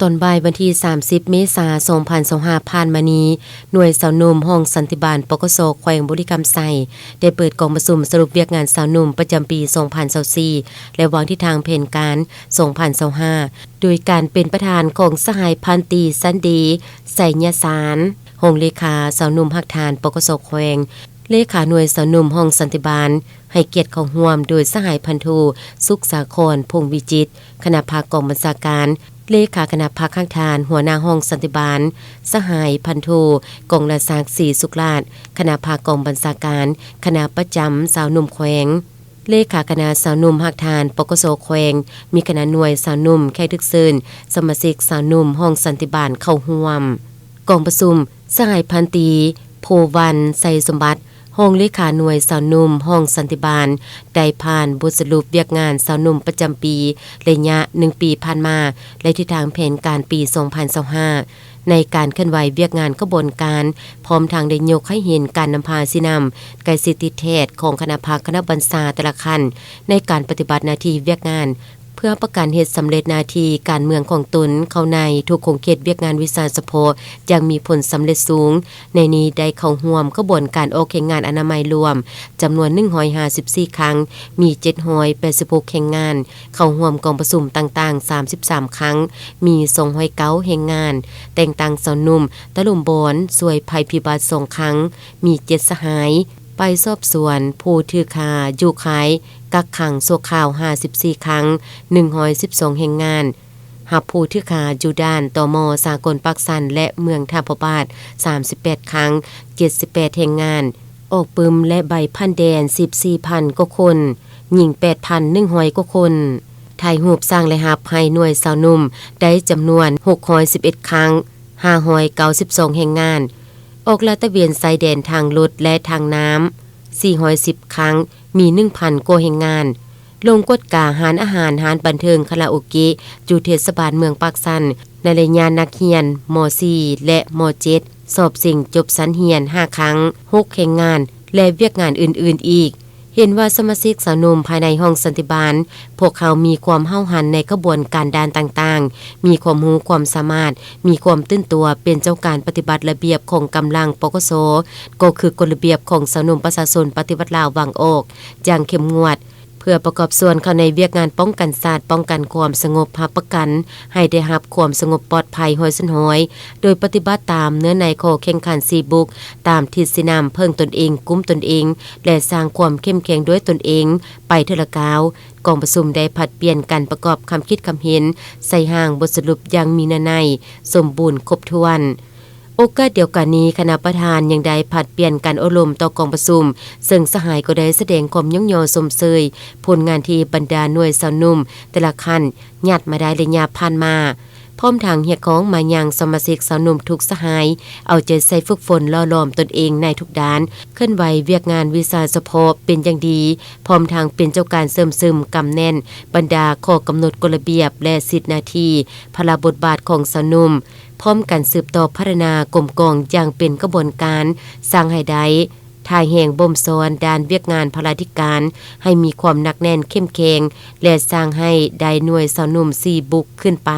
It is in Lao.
ຕອນບ່າຍວັນທີສາມສິບ ເມສາ ສອງພັນຊາວຫ້າ ຜ່ານມານີ້, ໜ່ວຍຊາວໜຸ່ມຫ້ອງສັນຕິບານ ປກສ ແຂວງບໍລິຄຳໄຊ ໄດ້ເປີດກອງປະຊຸມສະຫຼຸບວຽກງານຊາວໜຸ່ມປະຈຳປີສອງພັນຊາວສີ່ ແລະ ວາງທິດທາງແຜນການສອງພັນຊາວຫ້າ ໂດຍການເປັນປະທານຂອງສະຫາຍພັນຕີ ສັນດີ ໄຊຍະສານ ຮອງເລຂາຊາວໜຸ່ມຮາກຖານ ປກສ ແຂວງ, ເລຂາໜ່ວຍຊາວໜຸ່ມຫ້ອງສັນຕິບານ ໃຫ້ກຽດເຂົ້າຮ່ວມໂດຍສະຫາຍພັນໂທ ສຸກສາຄອນ ພົງວິຈິດ ຄະນະພັກກອງບັນຊາການ, ເລຂາຄະນະພັກຮາກຖານ ຫົວໜ້າຫ້ອງສັນຕິບານ, ສະຫາຍພັນໂທ ກອງລະສັກ ສີສຸກລາດ ຄະນະພັກກອງບັນຊາການ, ຄະນະປະຈຳຊາວໜຸ່ມແຂວງ, ເລຂາຄະນະຊາວໜຸ່ມຮາກຖານ ປກສ ແຂວງ, ມີຄະນະໜ່ວຍຊາວໜຸ່ມ, ແຂກຖືກເຊີນ, ສະມາຊິກຊາວໜຸ່ມຫ້ອງສັນຕິບານເຂົ້າຮ່ວມ. ກອງປະຊຸມ, ສະຫາຍພັນຕີ ໂພວັນ ໄຊສົມບັດ ຮອງເລຂາໜ່ວຍຊາວໜຸ່ມຫ້ອງສັນຕິບານ ໄດ້ຜ່ານບົດສະຫຼຸບວຽກງານຊາວໜຸ່ມປະຈຳປີ ໄລຍະໜຶ່ງປີຜ່ານມາ ແລະ ທິດທາງແຜນການປີສອງພັນຊາວຫ້າ ໃນການເຄື່ອນໄຫວວຽກງານຂະບວນການ, ພ້ອມທັງໄດ້ຍົກໃຫ້ເຫັນການນຳພາຊີ້ນຳໃກ້ຊິດຕິດແທດຂອງຄະນະພັກຄະນະບັນຊາແຕ່ລະຂັ້ນ ໃນການປະຕິບັດໜ້າທີ່ວຽກງານ ເພື່ອປະກັນເຮັດສຳເລັດໜ້າທີ່ການເມືອງຂອງຕົນເຂົ້າໃນທຸກຂົງເຂດວຽກງານວິຊາສະເພາະຢ່າງມີຜົນສຳເລັດສູງ. ໃນນີ້ໄດ້ເຂົ້າຮ່ວມຂະບວນການອອກແຮງງານອະນາໄມລວມຈຳນວນໜຶ່ງຮ້ອຍຫ້າສິບສີ່ຄັ້ງ, ມີເຈັດຮ້ອຍແປດສິບຫົກແຮງງານ, ເຂົ້າຮ່ວມກອງປະຊຸມຕ່າງໆສາມສິບສາມຄັ້ງ, ມີສອງຮ້ອຍເກົ້າແຮງງານ, ແຕ່ງຕັ້ງຊາວໜຸ່ມຕະລຸມບອນຊ່ວຍໄພພິບັດສອງຄັ້ງ, ມີເຈັດສະຫາຍ, ໄປສອບສວນຜູ້ຖືກຫາຢູ່ຄ້າຍກັກຂັງຊົ່ວຄາວຫ້າສິບສີ່ຄັ້ງ, ໜຶ່ງຮ້ອຍສິບສອງແຮງງານ, ຮັບຜູ້ຖືກຫາຢູ່ດ່ານ ຕມ ສາກົນປາກຊັນ ແລະ ເມືອງທ່າພະບາດ ສາມສິບແປດຄັ້ງ, ເຈັດສິບແປດແຮງງານ, ອອກປຶ້ມ ແລະ ໃບຜ່ານແດນ ສິບສີ່ພັນກວ່າຄົນ, ຍິງ ແປດພັນໜຶ່ງຮ້ອຍກວ່າຄົນ. ຖ່າຍຮູບສ້າງລາຍຮັບໃຫ້ໜ່ວຍຊາວໜຸ່ມໄດ້ຈຳນວນ ຫົກຮ້ອຍສິບເອັດຄັ້ງ, ຫ້າຮ້ອຍເກົ້າສິບສອງແຮງງານ, ອອກລາດຕະເວນຊາຍແດນທາງລົດ ແລະ ທາງນ້ຳ ສີ່ຮ້ອຍສິບຄັ້ງ, ມີໜຶ່ງພັນກວ່າແຮງງານ, ລົງກວດກາຮ້ານອາຫານ, ຮ້ານບັນເທີງ, ຄາຣາໂອເກະ ຢູ່ເທດສະບານເມືອງປາກຊັນ ໃນໄລຍະນັກຮຽນ ມ.ສີ່ ແລະ ມ.ເຈັດ ສອບເສັງຈົບຊັ້ນຮຽນ ຫ້າຄັ້ງ, ຫົກແຮງງານ ແລະ ວຽກງານອື່ນໆອີກ. ເຫັນວ່າສະມາຊິກຊາວໜຸ່ມພາຍໃນຫ້ອງສັນຕິບານ ພວກເຮົາມີຄວາມຫ້າວຫັນໃນຂະບວນການດ້ານຕ່າງໆ, ມີຄວາມຮູ້ຄວາມສາມາດ, ມີຄວາມຕື່ນຕົວເປັນເຈົ້າການປະຕິບັດລະບຽບຂອງກຳລັງ ປກສ, ກໍຄືກົດລະບຽບຂອງຊາວໜຸ່ມປະຊາຊົນປະຕິວັດລາວວາງອອກຢ່າງເຂັ້ມງວດ, ເພື່ອປະກອບສ່ວນເຂົ້າໃນວຽກງານປ້ອງກັນຊາດ, ປ້ອງກັນຄວາມສະຫງົບ, ຮັບປະກັນໃຫ້ໄດ້ຮັບຄວາມສະຫງົບປອດໄພຮ້ອຍສ່ວນຮ້ອຍ, ໂດຍປະຕິບັດຕາມເນື້ອໃນຂໍ້ແຂ່ງຂັນສີ່ບຸກ, ຕາມທິດຊີ້ນຳເພິ່ງຕົນເອງ, ກຸ້ມຕົນເອງ ແລະ ສ້າງຄວາມເຂັ້ມແຂງດ້ວຍຕົນເອງໄປເທື່ອລະກ້າວ. ກອງປະຊຸມໄດ້ຜັດປ່ຽນກັນປະກອບຄຳຄິດຄຳເຫັນໃສ່ຮ່າງບົດສະຫຼຸບຢ່າງມີເນື້ອໃນ, ສົມບູນ, ຄົບຖ້ວນ. ໂອກາດດຽວກັນນີ້, ຄະນະປະທານຍັງໄດ້ຜັດປ່ຽນການໂອ້ລົມຕໍ່ກອງປະຊຸມ, ເຊິ່ງສະຫາຍກໍໄດ້ສະແດງຄວາມຍ້ອງຍໍຊົມເຊີຍຜົນງານທີ່ບັນດາໜ່ວຍຊາວໜຸ່ມແຕ່ລະຂັ້ນຍາດມາໄດ້ໄລຍະຜ່ານມາ, ພ້ອມທັງຮຽກຮ້ອງມາຍັງສະມາຊິກຊາວໜຸ່ມທຸກສະຫາຍ ເອົາໃຈໃສ່ຝຶກຝົນຫຼໍ່ຫຼອມຕົນເອງໃນທຸກດ້ານ, ເຄື່ອນໄຫວວຽກງານວິຊາສະເພາະເປັນຢ່າງດີ, ພ້ອມທັງເປັນເຈົ້າການເສີມຊຶມກຳແໜ້ນບັນດາຂໍ້ກຳນົດກົດລະບຽບ ແລະ ສິດໜ້າທີ່, ພາລະບົດບາດຂອງຊາວໜຸ່ມ, ພ້ອມກັນສືບຕໍ່ພັດທະນາກົມກອງຢ່າງເປັນຂະບວນການ, ສ້າງໃຫ້ໄດ້ ຖ່າຍແຮງບົ່ມຊ້ອນດ້ານວຽກງານພາລາທິການໃຫ້ມີຄວາມໜັກແໜ້ນເຂັ້ມແຂງ ແລະ ສ້າງໃຫ້ໄດ້ໜ່ວຍຊາວໜຸ່ມສີ່ບຸກຂຶ້ນໄປ.